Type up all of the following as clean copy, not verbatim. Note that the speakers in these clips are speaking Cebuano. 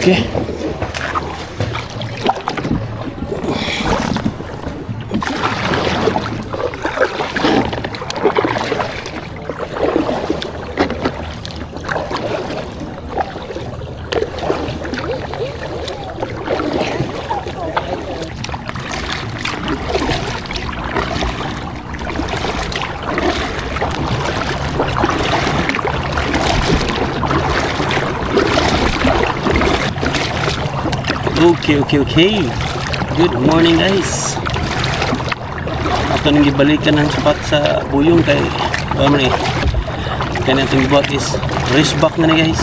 Okay. Okay. Good morning, guys. Ato nang gibalikan ang spot sa buyong kay ano man eh. Kaya atong gibuhat is race back na ni, guys.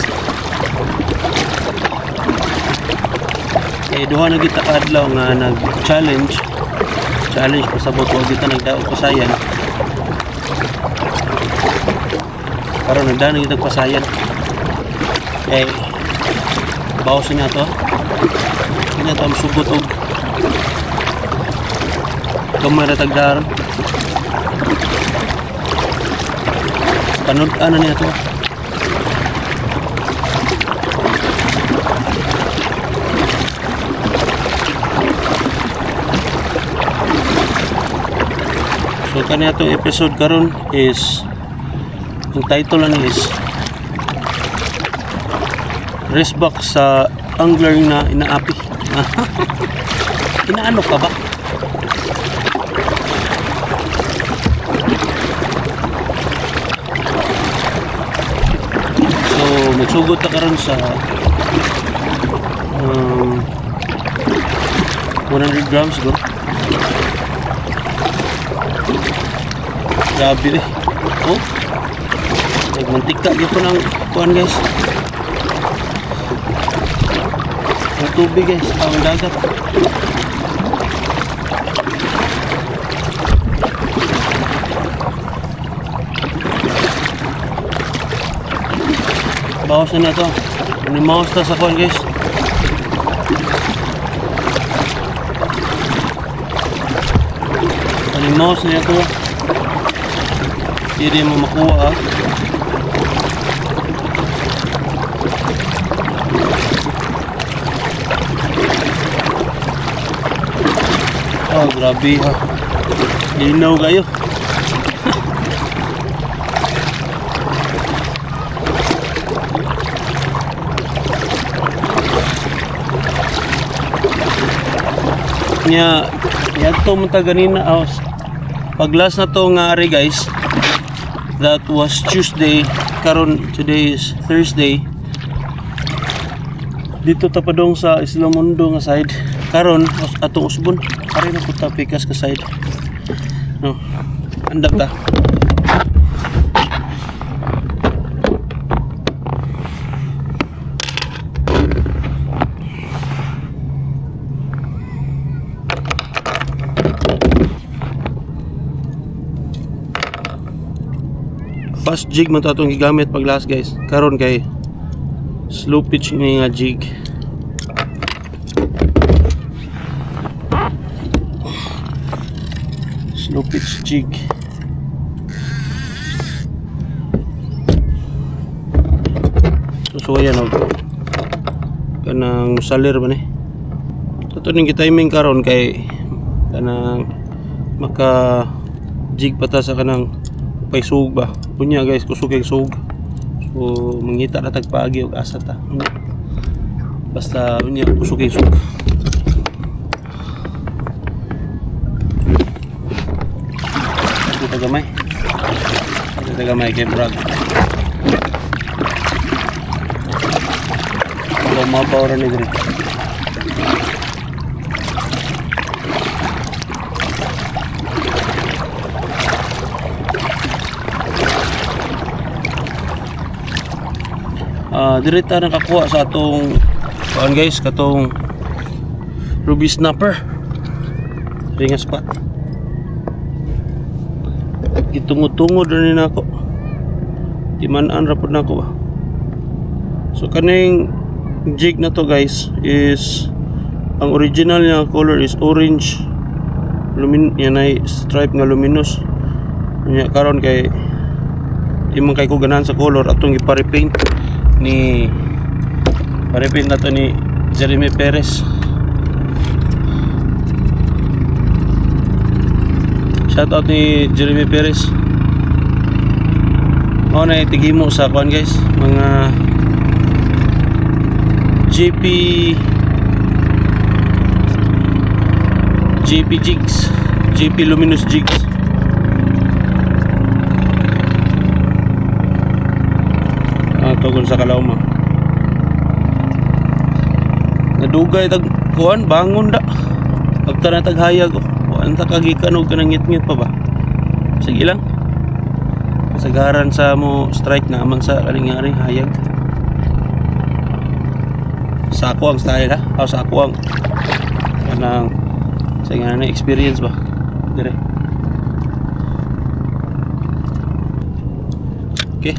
Kay duha na kita kaadlaw nga nag-challenge. Challenge pasabot wa kita nagdaog pasayan. Karon nagdaog na kita pasayan. Kay bawas na to. Hindi na ito sugot og gamay ra tagdaran. Panud-an na niya to. So kani atong episode karon is ang title ani is Resbak sa angler na inaapi. Inaano ka ba? So, magsugod ta karon sa 100 grams go. Grabe eh. Oh. Nagmantika gyud po ng kuan, guys. Ang tubig, guys, ang dagat. Bawas na na to. Animaos ta sa kuan, guys. Animaos na ito. Hindi mo makuha ah. Oh, grabe ha. Linaw kayo. Nya, yadto man ta ganina oh, pag last na to nga ari, guys. That was Tuesday. Karon today is Thursday. Dito ta padong sa Isla Mundo nga side. Karon atong usbon. Ari na pud ta pikas ka side. No. Andam ta. Fast jig man to atong gigamit pag last, guys. Karon kay slow pitch ni nga jig. Slow pitch jig. So ayan og kanang salir ba ni. Ato ning timing karon kay kanang maka jig pa ta sa kanang pay sug ba. Unya, guys, kusog kay sug. So mangita na tag paagi og asa ta. Unya. Basta unya kusog kay sug. Dito gamay. Dito gamay kay brag. Mabaw ra ni diri. Ah, diri ta nakakuha sa atong kuan, guys, katong ruby snapper. Diri nga spot. Gitungod-tungod ra ni nako. Timan-an ra pud nako ba. So kaning jig na to, guys, is ang original niya color is orange. Lumin yan ay stripe nga luminous. Nya karon kay di man kay ko ganahan sa color, atong ipa-repaint ni pa-repaint na to ni Jeremy Perez. Shout out ni Jeremy Perez. Mao na tighimo sa kuan, guys, mga JP JP jigs, JP Luminous jigs. Ah, tugon sa Kalauma. Nadugay tag kuan, bangon da. Pagta na taghayag, oh. Kuan ta kagikan og kanang ngit-ngit pa ba. Sige lang. Kasagaran sa mo strike na man sa kaning ari hayag. Sako ang style ha. O sako ang kanang sa nga na experience ba. Dire. Okay.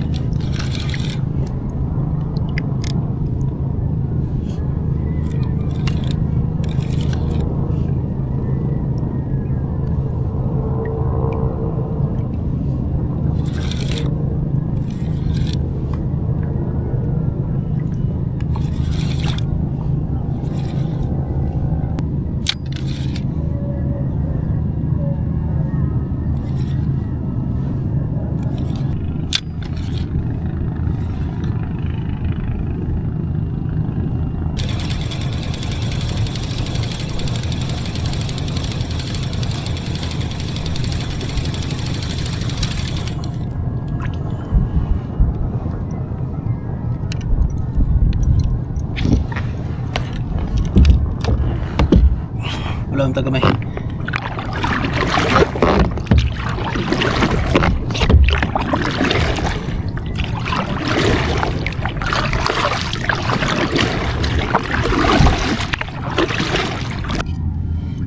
Wala ang tagamay.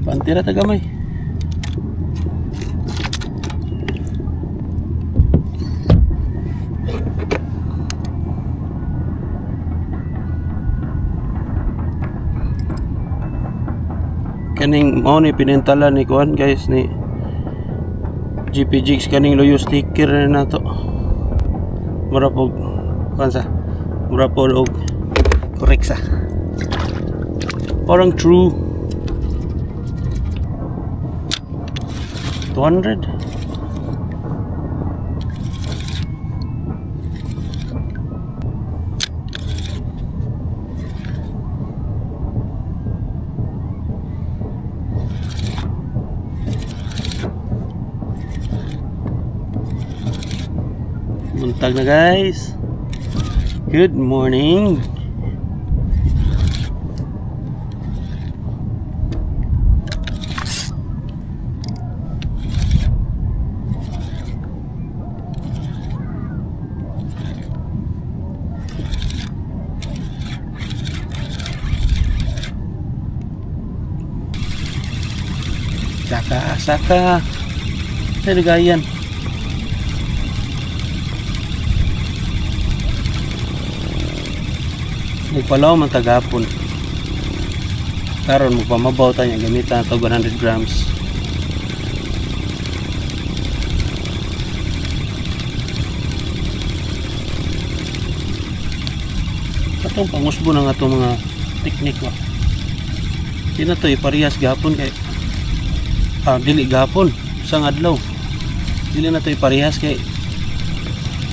Pantira tagamay. Kaning mao ni pinintala ni kuan, guys, ni GPGX, kaning loyo sticker na nato. Mura pog kuan sa mura po og correct sa parang true 200. Buntag na, guys. Good morning. Saka, saka. Sa gayan. Nagpalaw man tagapon. Karon mo pamabaw ta niya, gamitan na to 100 grams. Atong pangusbo na nga itong mga teknik ba. Di na to iparehas gapon kay dili gapon isang adlaw. Dili na to iparehas kay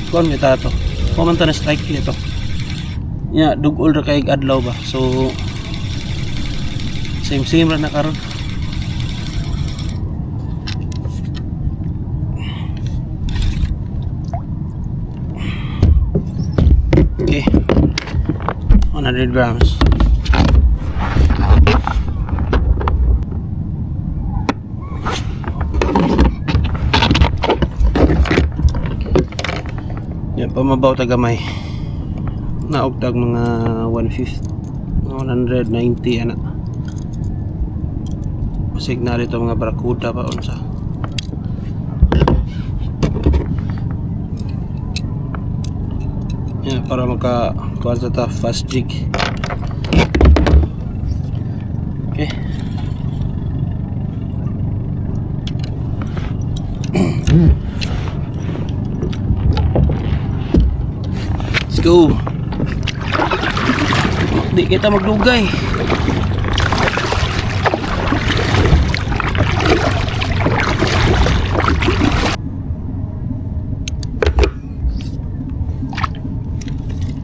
kuan may tato. Kuan man ta na strike nito. Nya dugol ra kay adlaw ba. So same same ra na karon. Okay. 100 grams. Yan, pamabaw ta gamay. Naugtag mga 150, 190 ana. Pasig na rito mga barakuda pa unsa. Yan, para maka kuan sa ta fast jig. Okay. Let's go. Di kita magdugay.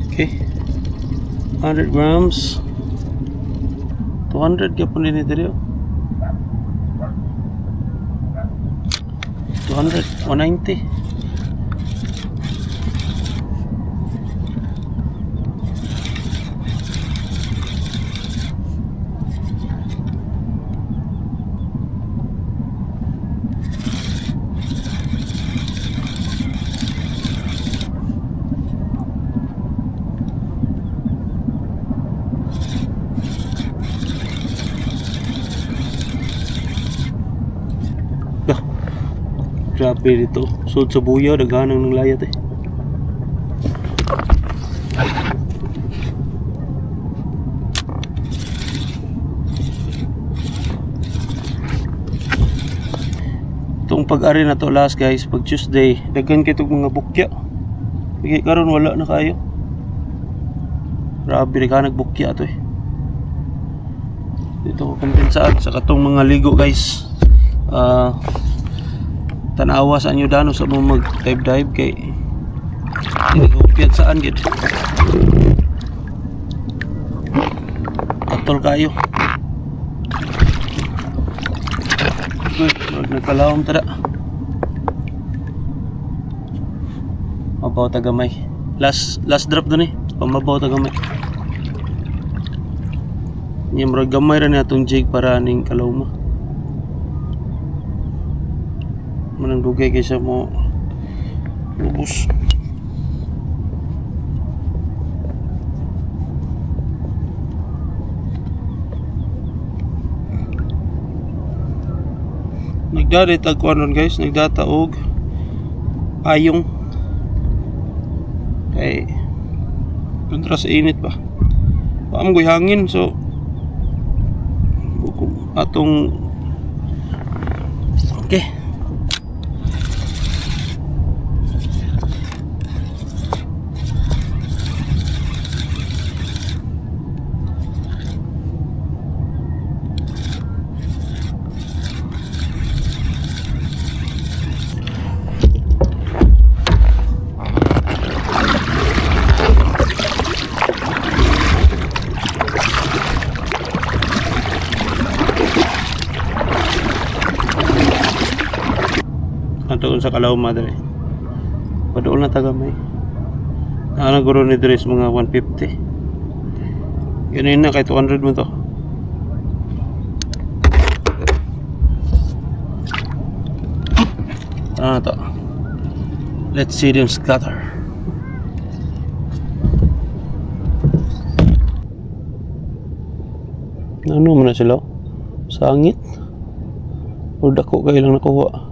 Okay. 100 grams. 200 gyapon din diri, oh. 200, 190. Dah. Grabe dito. Sud sa buya, daghanang ng layat eh. Itong pag-ari na to last guys, pag Tuesday, daghan kay itong mga bukya. Kaya karon wala na kayo. Grabe, daghan nagbukya to eh. Dito ko kumpensaan sa katong mga ligo guys. Ah, tanawa sa inyo dano sa mo mag dive dive kay hindi ko upiyat saan gid. Katol kayo. Uy, wag nagkalawom tara. Mabaw ta gamay. Last last drop dun eh. Pamabaw ta gamay. Nya murag gamay ra ni atong jig para aning kalawma. Manang dugay kaysa mo ubos. Nagdari tag kuan ron guys, nagdata og payong. Kay kontra sa init ba. Wa man goy hangin, so atong okay. Ato sa Kalaw Madre. Paduol na tagamay. Ana guro ni Dres mga 150. Ganun na kay 200 mo to. Ano na to? Let's see them scatter. Ano man na sila? Sangit? O dako kayo lang nakuha?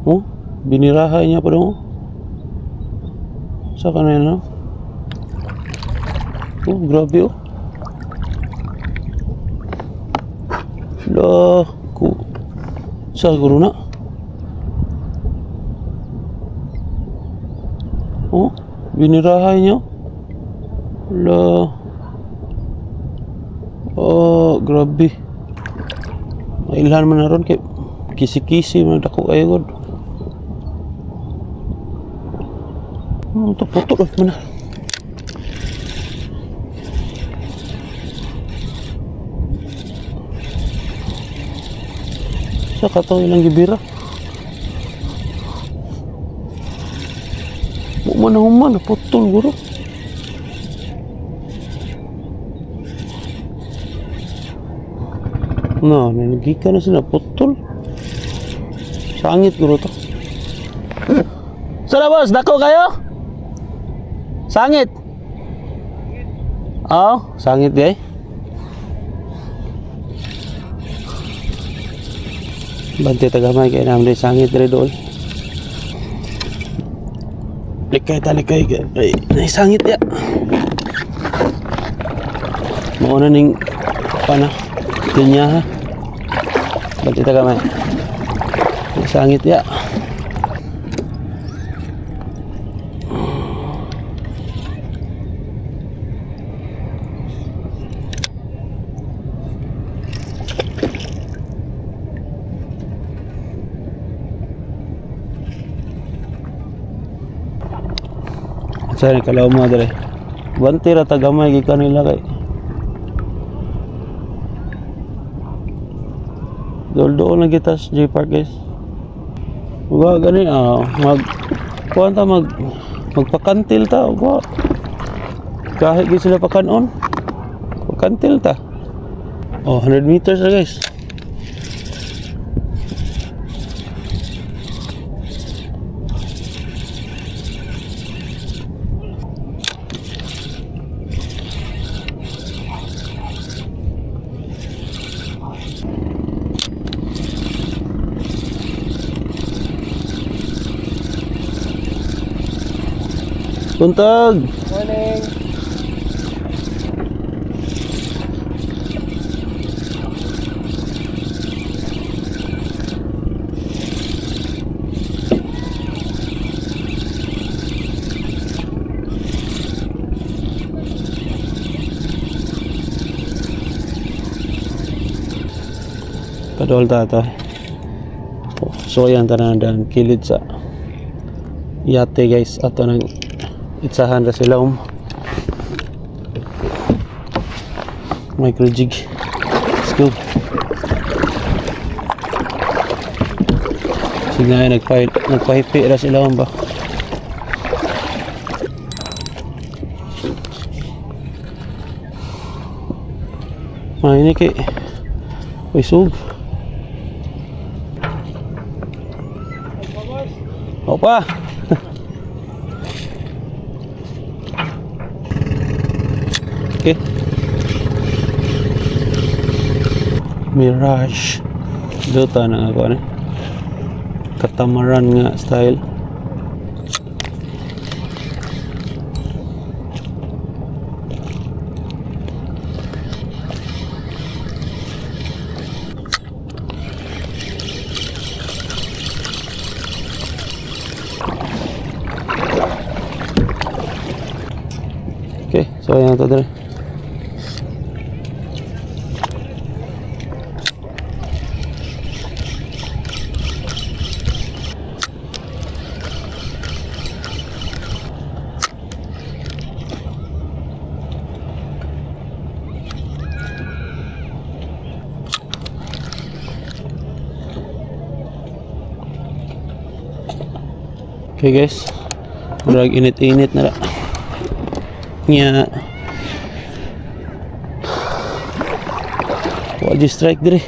Oh, binirahay niya pa daw. Sa kanila, no? Oh, grabe oh. La, ku. Sa guro na. Oh, binirahay niya. La. Oh, grabe. Mailhan man na ron kay kisi-kisi man dako kayo god. To puto man na. Sa katong ilang gibira. Mo man na human, putol guro. No, nanagika na sila, putol. Sangit guro to. Sa boss, dako kayo? Sangit. Oh, sangit di. Bante tagamay kay namin sangit diri dool. Likay ta likay kay ay, nay sangit ya. Mao na ning pana linya ha. Bante tagamay. Sangit ya. Sa ni kalaw mo dere. Banti ra ta gamay gikan nila kay. Dool-dool na kita sa J Park, guys. Wa gani ah, mag kuan ta, magpakantil ta wa. Kahit di sila pakanon. Pakantil ta. Oh, 100 meters na, guys. Buntag. Morning. Padol ta. So ayan, tanan dan kilid sa yate, guys, ato nang itsahan ra sila micro jig. Let's go. Sige na, nagpahipi ra sila ba. Ay, ini kay. Uy, sug. Opa. Okay. Mirage. Dota na ako ni. Catamaran nga style. Okay, so ayan na to dire. Okay guys, murag init-init na ra. Nya wa di strike dire.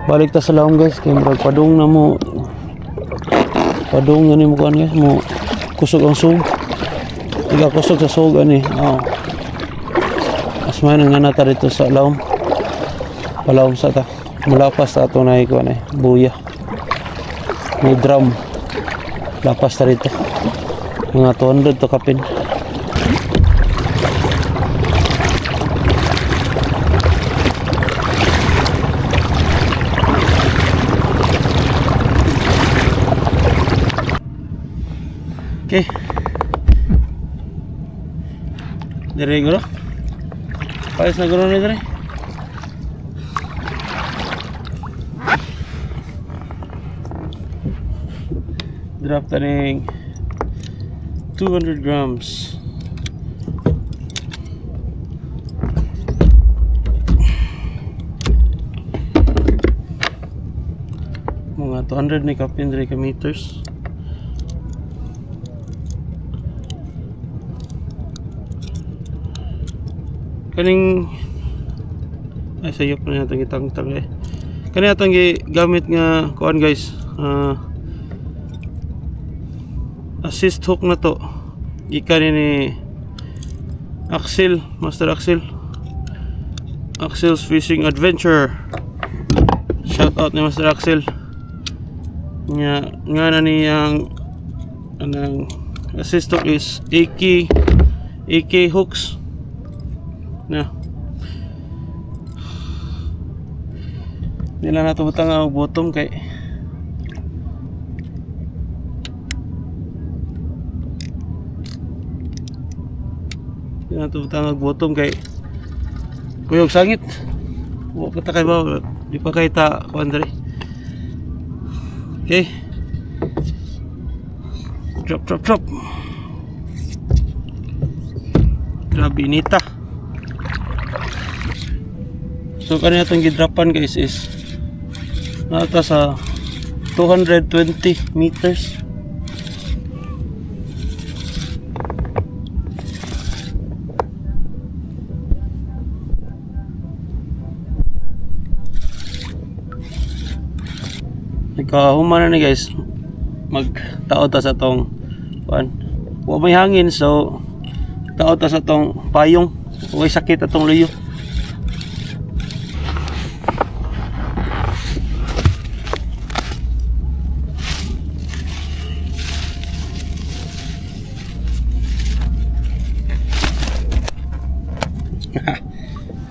Balik ta sa lawom, guys, kay murag padung na mo. Padung na ni mo kuan, guys, mo kusog ang sug. Iga kusog sa sug ani. Oh. Asman nga nata dito sa lawom. Palawom sa ta. Mulapas ta ato na kuan eh, buya. May drum. Lapas ta rito. Mga 200 to kapin. Okay. Dire guro. Payos na guro ni dire. Drop taning 200 grams. Mga 200 ni kapin dire ka meters. Kaning ay sayop na natong itangtang eh. Kani atong gamit nga kuan, guys. Assist hook na to. Gikan ni Axel, Master Axel. Axel's Fishing Adventure. Shout out ni Master Axel. Nga nga na niyang anang assist hook is AK hooks. Na. Di lang nato butang ang bottom kay di nato butang ang bottom kay kuyog sangit. Wa pa ta kay ba, di pa kay ta kuan diri. Okay. Drop, drop, drop. Grabe inita. So kanina itong gidrapan, guys, is nata sa 220 meters. Nagkahuman na ni, guys. Magtao ta sa tong kuan. Wa may hangin, so tao ta sa tong payong. Way sakit atong luyo.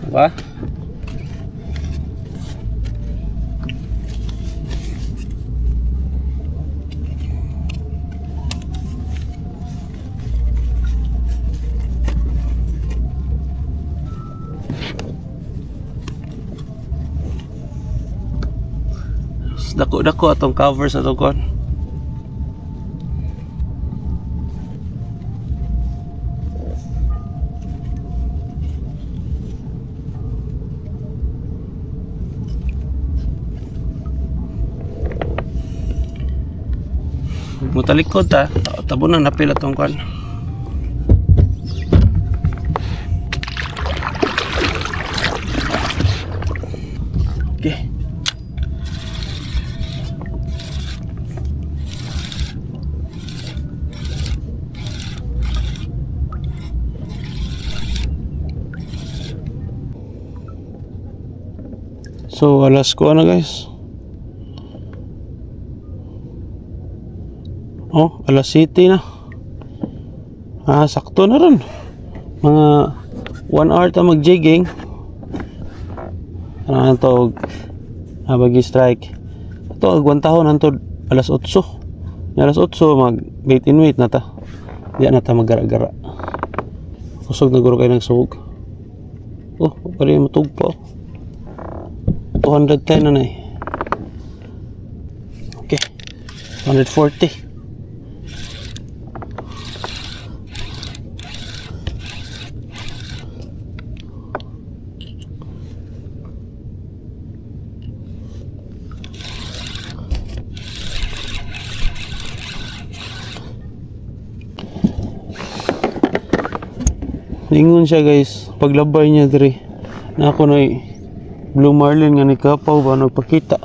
Diba? Dako-dako atong cover sa atong kuan. Mutalikod ta, tabo na napil atong kuan. Okay. So alas ko na, guys. Oh, alas 7 na. Ah, sakto na ron. Mga 1 hour ta mag-jigging. Ano to? Habagi strike. Ito, agwantahon hantod alas 8. Alas 8 mag bait in wait na ta. Di na ta maggara-gara. Kusog na guro kay nagsug. Oh, pwede matug pa. Oh. 210 na na eh. Okay. 240. Ingon siya, guys, paglabay niya diri. Na ako na blue marlin nga nikapaw ba nagpakita.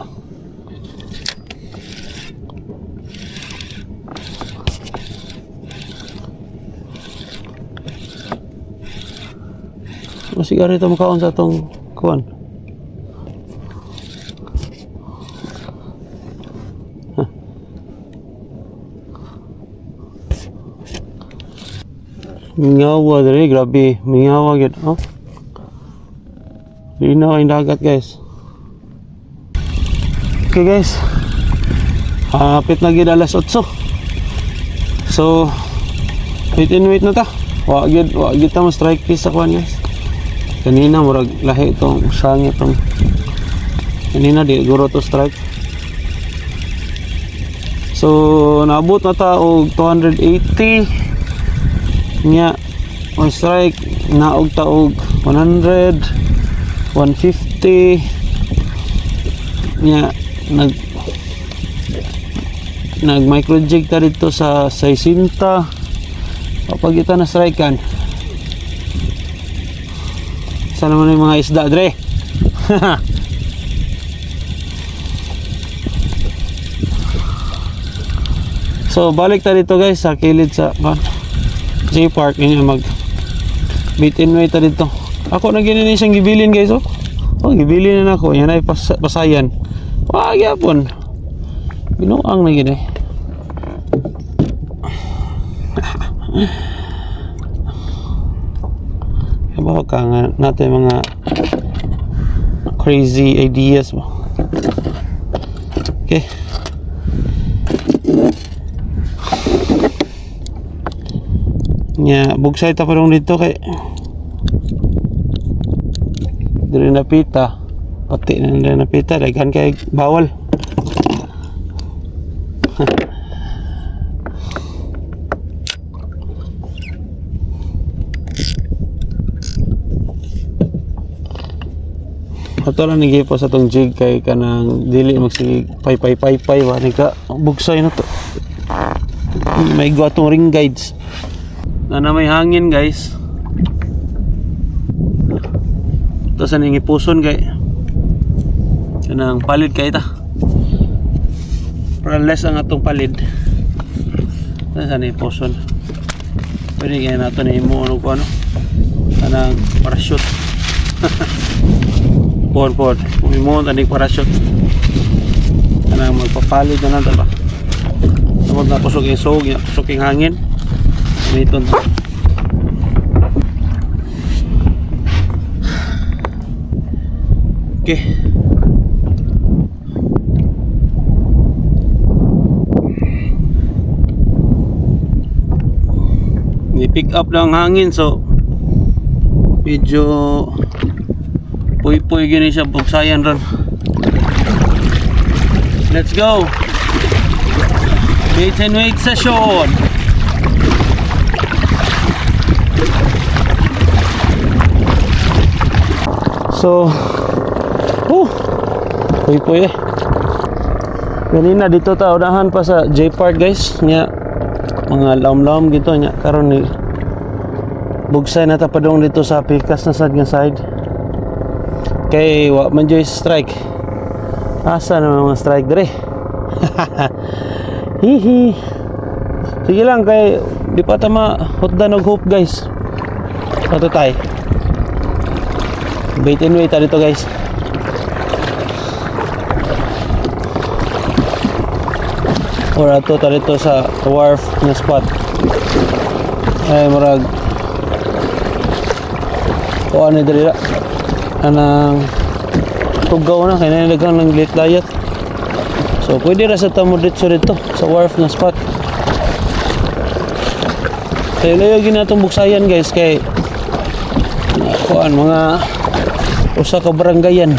Masigari ito makaon sa atong kuan. Huh. Mingawa diri, grabe. Mingawa gid. Oh. Linaw ang dagat, guys. Okay, guys. Hapit na gid alas 8. So wait and wait na ta. Wa gid ta mo strike fish sa kuan, guys. Kanina murag lahi itong sangit itong kanina, di guro to strike. So naabot na ta og 280 nya on strike, naog ta og 100, 150 nya nag micro jig ta dito sa 60 kapag ito na strike kan. Saan naman yung mga isda dre? So balik ta dito, guys, sa kilid sa J Park inyo, mag bait and wait ta dito. Ako na gini siyang gibilin, guys, oh. Oh, gibilin na nako. Yan ay pasayan. Wa gyapon. Binuang na gini. Kabaw ka nga natin mga crazy ideas mo. Okay. Nya, bugsay ta pa dito kay diri napita. Pati na diri napita, daghan kay bawal. Ato lang ni sa atong jig kay kanang dili magsige pay pay pay pay ba ni ka bugsay na to. May atong ring guides. Na na may hangin, guys. Ito sa ning ipuson kay kanang palid kay ta. Para less ang atong palid. Ito sa ning ipuson. Pwede kaya nato ni mo ano ko ano. Kanang parachute. Pod pod. Kung imo tanig parachute. Kanang magpapalid na lang ta ba. Tungod na kusog yung sog, kusog yung hangin. Gamiton ta. Okay. Ni-pick up lang ang hangin, so medyo puy-puy gini siya bugsayan ron. Let's go. Bait and wait session. So, oh, puy-puy eh. Ganina dito ta unahan pa sa J Park, guys. Nya mga lam-lam gito nya karon ni bugsay na ta padung dito sa pikas na sad nga side. Kay wa man joy strike. Asa na mga strike dere? Hihi. Sige lang kay di pa ta mahutdan og hope, guys. Ato tay. Bait and wait ta dito, guys. Or ato ta dito sa wharf nga spot. Ay, murag o ano diri ra. Anang tugaw na kay nalagang ng layat. So pwede ra sa tamo dito dito sa wharf nga spot. Kaya layo ginatong buksayan, guys, kay kuan mga usa ka baranggayan.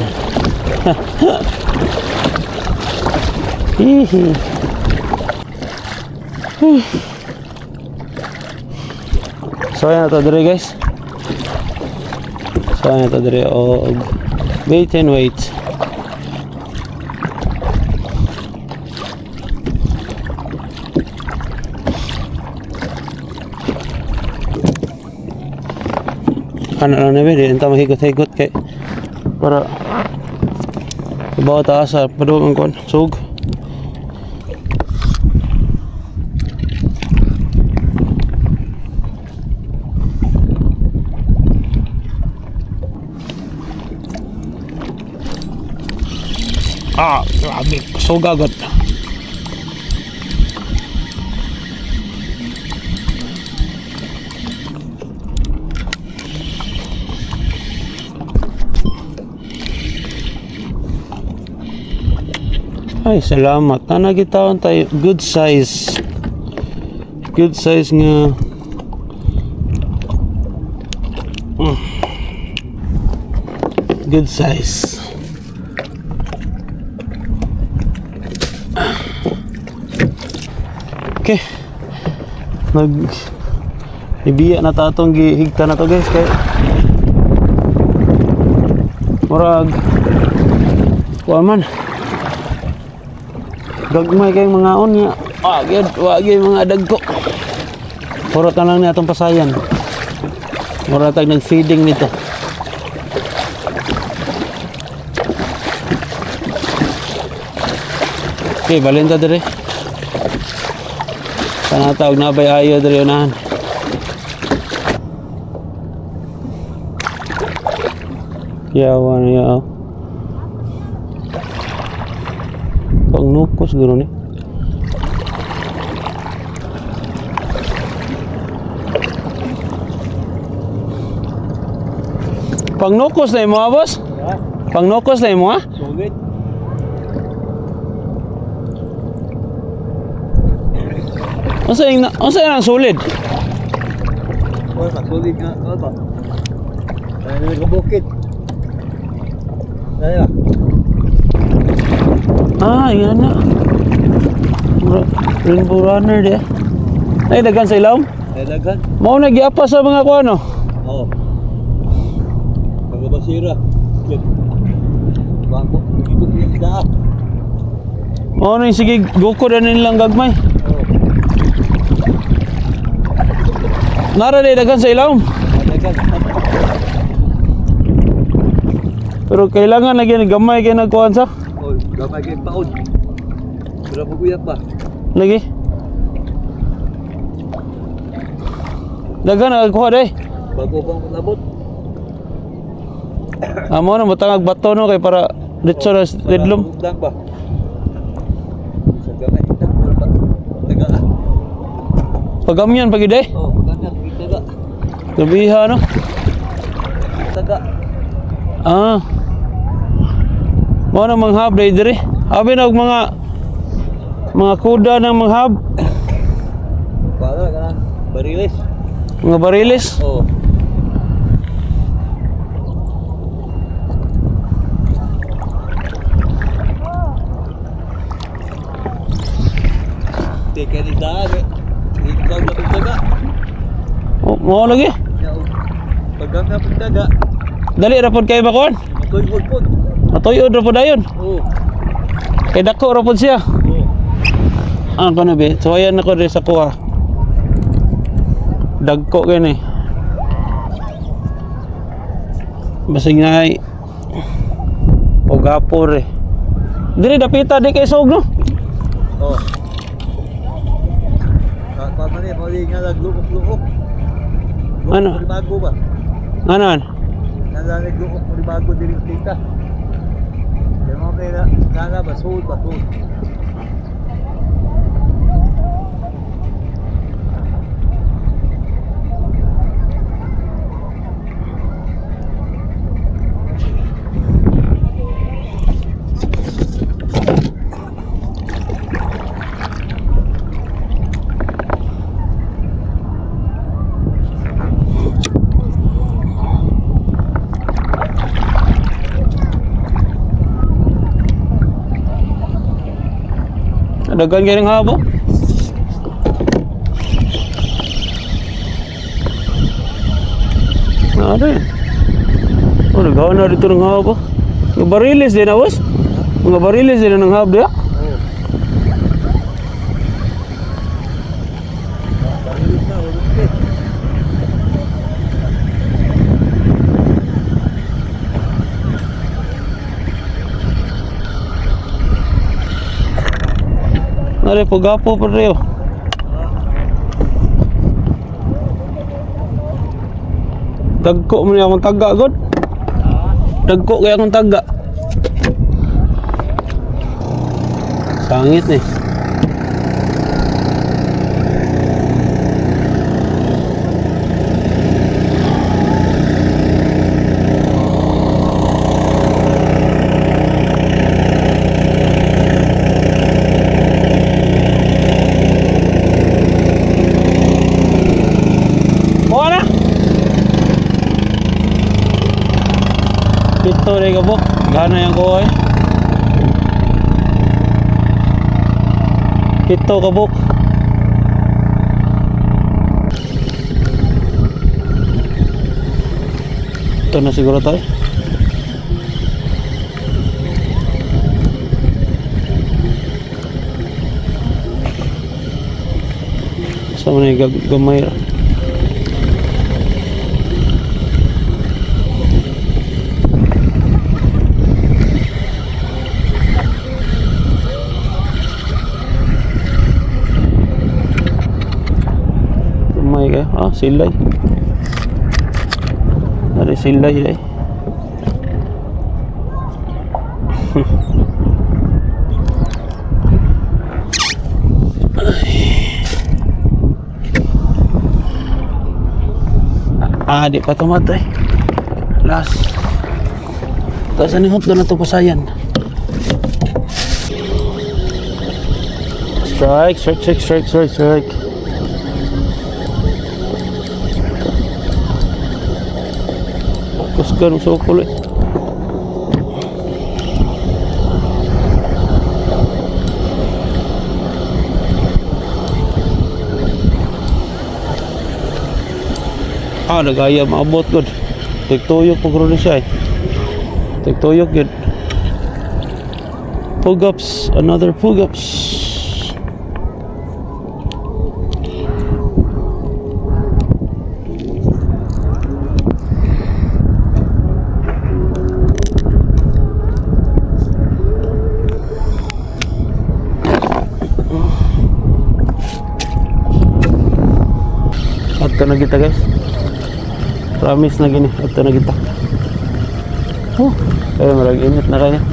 Hihi. So ayan na to dire, guys. So ayan na to dire og wait and wait. Ano lang namin, di ta mahigot-higot kay para ibaw ta sa padung ang kuan sug. Ah, grabe. Sug agad. Ay, salamat. Nanagitawan tayo. Good size. Good size nga. Good size. Okay. Nag ibiya na ta atong gihigta na to, guys, kay murag kuan man, gagmay kay mga on nga ah gyud wa gyud mga dagko. Puro ta lang ni atong pasayan, mura tag nag-feeding nito. Okay, balin ta dire. Panatawag na bay ayo dire unahan. Yawa na yaw. Pang nukos guro ni. Pang nukos na imo, ah, boss? Pang nukos na imo, ah? Solid. Unsa yung solid? Oh, solid nga. Ano ba? Ay, nagabukid. Ay, Ah, yan na. Rainbow runner di. Ay, daghan sa ilawom. Ay, daghan. Mao na giapa sa mga kuano. Oo. Pagkabasira. Good. Bako, dito yung daa. Mao na yung sige gukod na nilang gagmay. Oh, Nara day daghan sa ilawom. madagan. Pero kailangan lagi ni gamay kay nagkuhan sa. Oh, gamay kay paod. Pero paguyap ba? Lagi. Daghan na kuha day. Bago pang matabot. Amo na butang ag bato no kay para ditso na lidlom. Lang ba? Sa gamay ita pa. Taga. Pagamyan pag day. Oh, pagamyan taga. Gabiha no. Taga. Ah. Mao na manghab day diri. Abi na og mga kuda ng manghab, Para ka bariles. mga bariles. Oh. Teka ni daan eh. Ikaw na pagdaga. Oh, mao lagi. Pagkam na pagdaga, Dali ra pod kay bakon. matuygod po. Matuyod ra pod dayon. Oo. Kay dako ra pod siya. Oo. Ah, kono be. So ayan ako diri sa kuha. Dagko kini. Basig na ay Pugapor eh. Diri dapita di kay sog no. Oo. Kaya ni, mali nga naglukok-lukok. Ano? Bago ba? Ano? Nalalaglukok mo bago diri tita. Kaya mga may na, nana ba, suod ba, suod. Daghan kay ng habo. Ano yun? Oh, naghawa na dito ng habo. Mga bariles din na, boss. Mga bariles din na ng habo, ya. Oo. Barilis na, ulog eh. Nari, pugapo pa rin. Oh. Dagko mo niya akong taga, god. Dagko kaya akong taga. Sangit ni. Kuha na. Pito rin kabok. Gana yung kuha eh. Pito kabok. Ito na siguro tayo. Sa mga gamay ra. Gamay kayo. Ah, silay. Dari silay eh. Ah, di pa tumatay. Last. Tapos ano yung na ito pasayan? Strike, strike, strike, strike, strike, strike. Kusgan sa ukol eh. Ah, nagaya maabot gud. Tigtuyok pag ron siya eh. Tigtuyok yun. Pugups, another pugups. Adto na kita, guys. Promise na gini, adto na kita. Oh, ay marag init na kaya.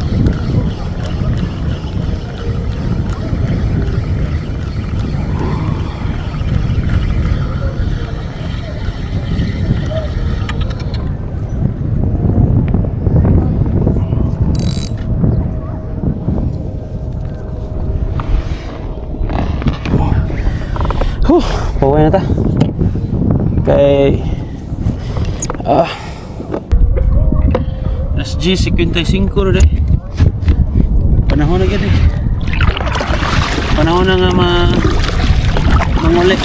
Huh, pauwi na ta. Kay alas 10:55 na de. Panahon na gid eh. Panahon na nga manguli.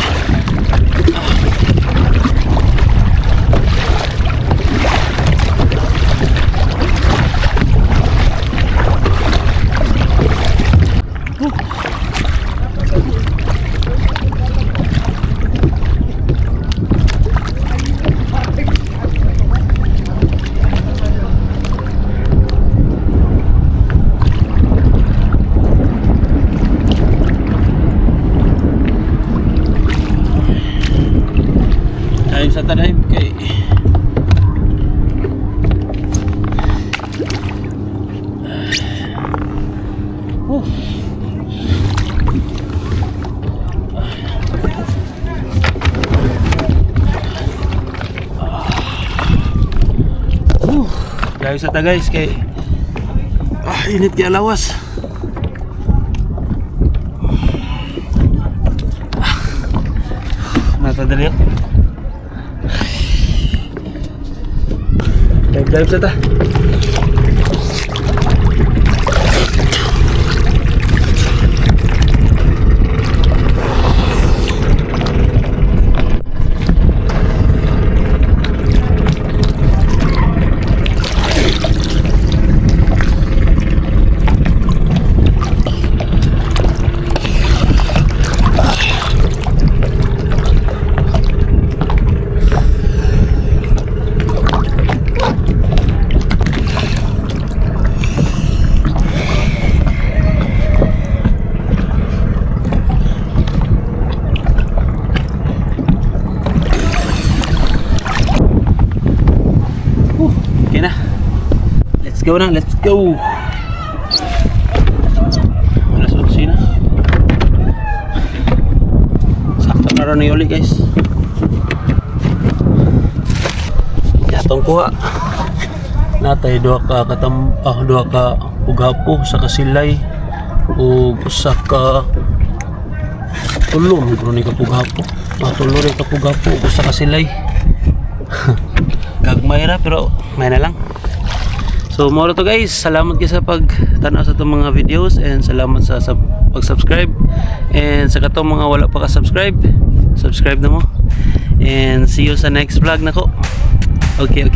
Time sa tanay kay Oh. Guys sa ta, guys, kay init kay lawas. Natadali. Dive dive sa ta. Okay na. Let's go na, let's go. Alas 11 na. Sakto na rin uli, guys. Yatong kuha. Natay duha ka duha ka pugapo sa kasilay ug usa ka tulo mo ni ka pugapo. Tulo rin ka pugapo ug usa ka silay. Gagmay ra pero may na lang. So mao to, guys. Salamat kayo sa pagtanaw sa itong mga videos and salamat sa pag-subscribe. And sa katong mga wala pa ka-subscribe, subscribe na mo. And see you sa next vlog nako. Okay.